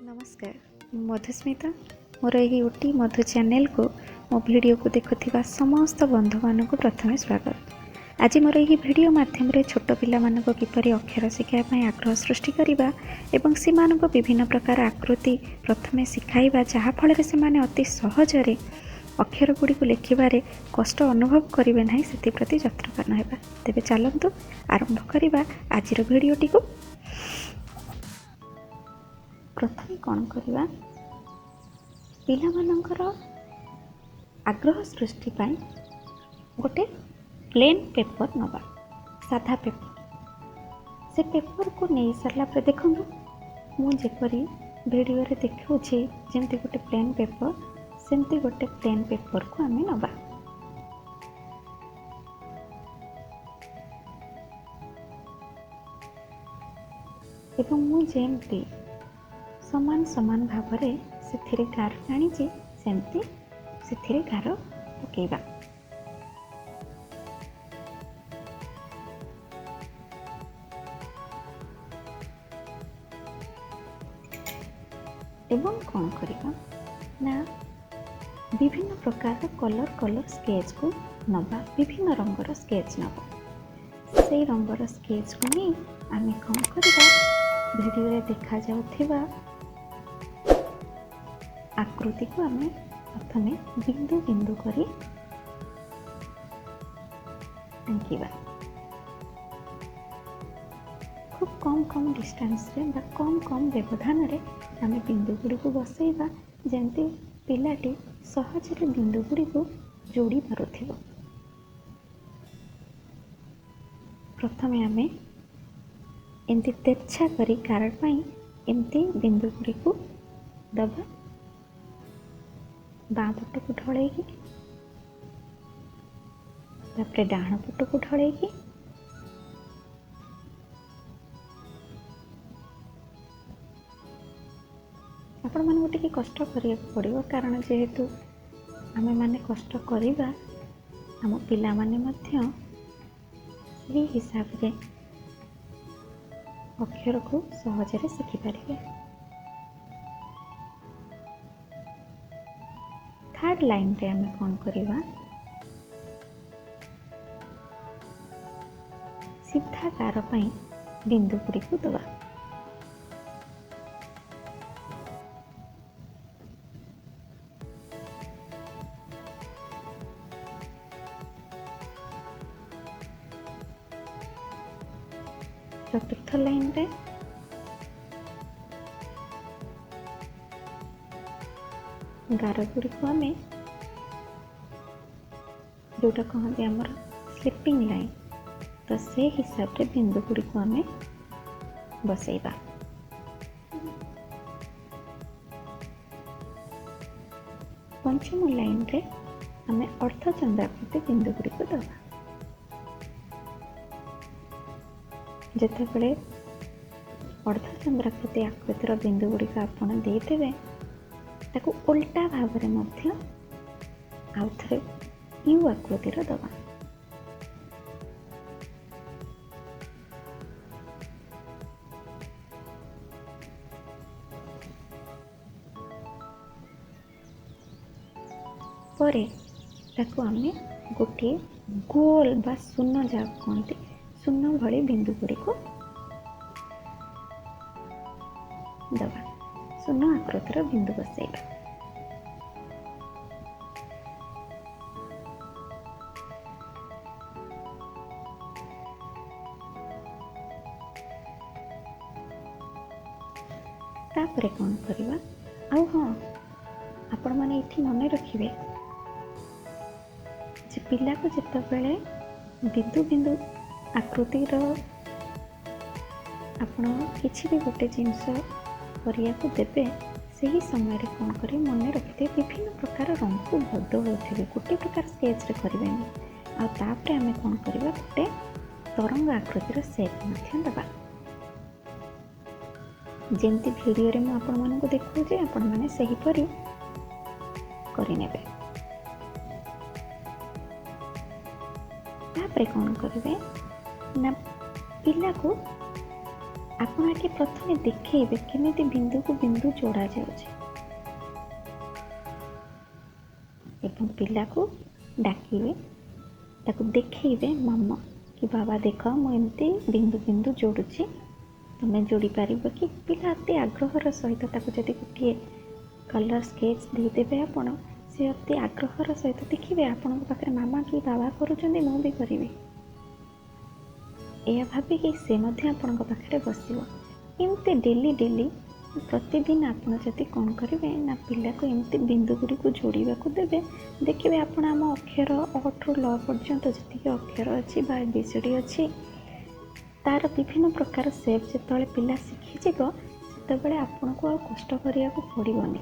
ନମସ୍କାର, ମୁଁ ମଧୁସ୍ମିତା। ମୋର ଏହି ଓଟି ମଧୁ ଚ୍ୟାନେଲକୁ ମୋ ଭିଡ଼ିଓକୁ ଦେଖୁଥିବା ସମସ୍ତ ବନ୍ଧୁମାନଙ୍କୁ ପ୍ରଥମେ ସ୍ୱାଗତ। ଆଜି ମୋର ଏହି ଭିଡ଼ିଓ ମାଧ୍ୟମରେ ଛୋଟ ପିଲାମାନଙ୍କୁ କିପରି ଅକ୍ଷର ଶିଖିବା ପାଇଁ ଆଗ୍ରହ ସୃଷ୍ଟି କରିବା ଏବଂ ସେମାନଙ୍କୁ ବିଭିନ୍ନ ପ୍ରକାର ଆକୃତି ପ୍ରଥମେ ଶିଖାଇବା, ଯାହାଫଳରେ ସେମାନେ ଅତି ସହଜରେ ଅକ୍ଷର ଗୁଡ଼ିକୁ ଲେଖିବାରେ କଷ୍ଟ ଅନୁଭବ କରିବେ ନାହିଁ, ସେଥିପ୍ରତି ଯତ୍ନବାନ ହେବା। ତେବେ ଚାଲନ୍ତୁ ଆରମ୍ଭ କରିବା ଆଜିର ଭିଡ଼ିଓଟିକୁ। ପ୍ରଥମେ କ'ଣ କରିବା? ପିଲାମାନଙ୍କର ଆଗ୍ରହ ସୃଷ୍ଟି ପାଇଁ ଗୋଟେ ପ୍ଲେନ୍ ପେପର୍ ନେବା, ସାଧା ପେପର୍। ସେ ପେପର୍କୁ ନେଇ ସାରିଲା ପରେ ଦେଖନ୍ତୁ, ମୁଁ ଯେପରି ଭିଡ଼ିଓରେ ଦେଖାଉଛି, ଯେମିତି ଗୋଟେ ପ୍ଲେନ୍ ପେପର୍, ସେମିତି ଗୋଟେ ପ୍ଲେନ୍ ପେପର୍କୁ ଆମେ ନେବା ଏବଂ ମୁଁ ଯେମିତି ସମାନ ସମାନ ଭାବରେ ସେଥିରେ ଗାର ଟାଣିଛି, ସେମିତି ସେଥିରେ ଗାର ପକାଇବା। ଏବଂ କ'ଣ କରିବା ନା, ବିଭିନ୍ନ ପ୍ରକାରର କଲର୍ କଲର୍ ସ୍କେଚ୍କୁ ନେବା, ବିଭିନ୍ନ ରଙ୍ଗର ସ୍କେଚ୍ ନେବା। ସେଇ ରଙ୍ଗର ସ୍କେଚ୍କୁ ନେଇ ଆମେ କ'ଣ କରିବା? ଭିଡ଼ିଓରେ ଦେଖାଯାଉଥିବା ଆକୃତିକୁ ଆମେ ପ୍ରଥମେ ବିନ୍ଦୁ ବିନ୍ଦୁ କରି ଆଙ୍କିବା। ଖୁବ୍ କମ୍ କମ୍ ଡିଷ୍ଟାନ୍ସରେ ବା କମ୍ କମ୍ ବ୍ୟବଧାନରେ ଆମେ ବିନ୍ଦୁ ଗୁଡ଼ିକୁ ବସେଇବା, ଯେମିତି ପିଲାଟି ସହଜରେ ବିନ୍ଦୁ ଗୁଡ଼ିକୁ ଯୋଡ଼ି ପାରୁଥିବ। ପ୍ରଥମେ ଆମେ ଏମିତି ତେର୍ଛା କରି ଗାର ପାଇଁ ଏମିତି ବିନ୍ଦୁ ଗୁଡ଼ିକୁ ଦେବା, ବାଁ ପଟକୁ ଢଳେଇକି, ତାପରେ ଡାହାଣ ପଟକୁ ଢଳେଇକି। ଆପଣମାନଙ୍କୁ ଟିକେ କଷ୍ଟ କରିବାକୁ ପଡ଼ିବ, କାରଣ ଯେହେତୁ ଆମେମାନେ କଷ୍ଟ କରିବା, ଆମ ପିଲାମାନେ ମଧ୍ୟ ସେହି ହିସାବରେ ଅକ୍ଷରକୁ ସହଜରେ ଶିଖିପାରିବେ। ଥାର୍ଡ଼ ଲାଇନ୍ରେ ଆମେ କ'ଣ କରିବା? ସିଧା ଗାର ପାଇଁ ବିନ୍ଦୁ ଗୁଡ଼ିକୁ ଦେବା। ଚତୁର୍ଥ ଲାଇନ୍ରେ ଗାର ଗୁଡ଼ିକୁ ଆମେ ଯେଉଁଟା କହନ୍ତି ଆମର ସ୍ଲିପିଂ ଲାଇନ୍, ତ ସେ ହିସାବରେ ବିନ୍ଦୁ ଗୁଡ଼ିକୁ ଆମେ ବସେଇବା। ପଞ୍ଚମ ଲାଇନ୍ରେ ଆମେ ଅର୍ଦ୍ଧଚନ୍ଦ୍ରାକୃତି ବିନ୍ଦୁ ଗୁଡ଼ିକୁ ଦେବା। ଯେତେବେଳେ ଅର୍ଦ୍ଧଚନ୍ଦ୍ରାକୃତି ଆକୃତିର ବିନ୍ଦୁ ଗୁଡ଼ିକ ଆପଣ ଦେଇଦେବେ, ତାକୁ ଓଲଟା ଭାବରେ ମଧ୍ୟ ଆଉ ଥରେ you ଆକୃତିର ଦେବା। ପରେ ତାକୁ ଆମେ ଗୋଟିଏ ଗୋଲ ବା ଶୂନ ଯାହାକୁ କୁହନ୍ତି, ଶୂନ ଭଳି ବିନ୍ଦୁ ଗୁଡ଼ିକୁ ଦେବା, ଶୂନ ଆକୃତିର ବିନ୍ଦୁ ବସେଇବା। ତାପରେ କ'ଣ କରିବା? ଆଉ ହଁ, ଆପଣମାନେ ଏଇଠି ମନେ ରଖିବେ ଯେ ପିଲାକୁ ଯେତେବେଳେ ବିନ୍ଦୁ ବିନ୍ଦୁ ଆକୃତିର ଆପଣ କିଛି ବି ଗୋଟେ ଜିନିଷ କରିବାକୁ ଦେବେ, ସେହି ସମୟରେ କ'ଣ କରିବେ? ମନେ ରଖିଥିବେ, ବିଭିନ୍ନ ପ୍ରକାର ରଙ୍ଗକୁ ବଦଳାଉଥିବେ, ଗୋଟେ ପ୍ରକାର ସ୍କେଚ୍ରେ କରିବେନି। ଆଉ ତାପରେ ଆମେ କ'ଣ କରିବା? ଗୋଟେ ତରଙ୍ଗ ଆକୃତିର ସେପ୍ ମଧ୍ୟ ଦେବା। ଯେମିତି ଭିଡ଼ିଓରେ ମୁଁ ଆପଣମାନଙ୍କୁ ଦେଖାଉଛି, ଆପଣମାନେ ସେହିପରି କରିନେବେ। ତାପରେ କ'ଣ କରିବେ ନା, ପିଲାକୁ ଆପଣ ଆଗେ ପ୍ରଥମେ ଦେଖେଇବେ କେମିତି ବିନ୍ଦୁକୁ ବିନ୍ଦୁ ଯୋଡ଼ାଯାଉଛି ଏବଂ ପିଲାକୁ ଡାକିବେ, ତାକୁ ଦେଖେଇବେ, ମାମା କି ବାବା ଦେଖ, ମୁଁ ଏମିତି ବିନ୍ଦୁ ବିନ୍ଦୁ ଯୋଡ଼ୁଛି, ତୁମେ ଯୋଡ଼ି ପାରିବ କି? ପିଲା ଅତି ଆଗ୍ରହର ସହିତ, ତାକୁ ଯଦି ଗୋଟିଏ କଲର୍ ସ୍କେଚ୍ ଦେଇଦେବେ ଆପଣ, ସେ ଅତି ଆଗ୍ରହର ସହିତ ଦେଖିବେ ଆପଣଙ୍କ ପାଖରେ ମାମା କି ବାବା କରୁଛନ୍ତି, ମୁଁ ବି କରିବି, ଏହା ଭାବିକି ସେ ମଧ୍ୟ ଆପଣଙ୍କ ପାଖରେ ବସିବ। ଏମିତି ଡେଲି ଡେଲି ପ୍ରତିଦିନ ଆପଣ ଯଦି କ'ଣ କରିବେ ନା ପିଲାକୁ ଏମିତି ବିନ୍ଦୁ ଗୁଡ଼ିକୁ ଯୋଡ଼ିବାକୁ ଦେବେ, ଦେଖିବେ ଆପଣ ଆମ ଅକ୍ଷର ଅ ଠୁ ଲ ପର୍ଯ୍ୟନ୍ତ ଯେତିକି ଅକ୍ଷର ଅଛି ବା ଏ ବି ସି ଡ଼ି ଅଛି, ତା'ର ବିଭିନ୍ନ ପ୍ରକାର ସେପ୍ ଯେତେବେଳେ ପିଲା ଶିଖିଯିବ, ସେତେବେଳେ ଆପଣଙ୍କୁ ଆଉ କଷ୍ଟ କରିବାକୁ ପଡ଼ିବନି।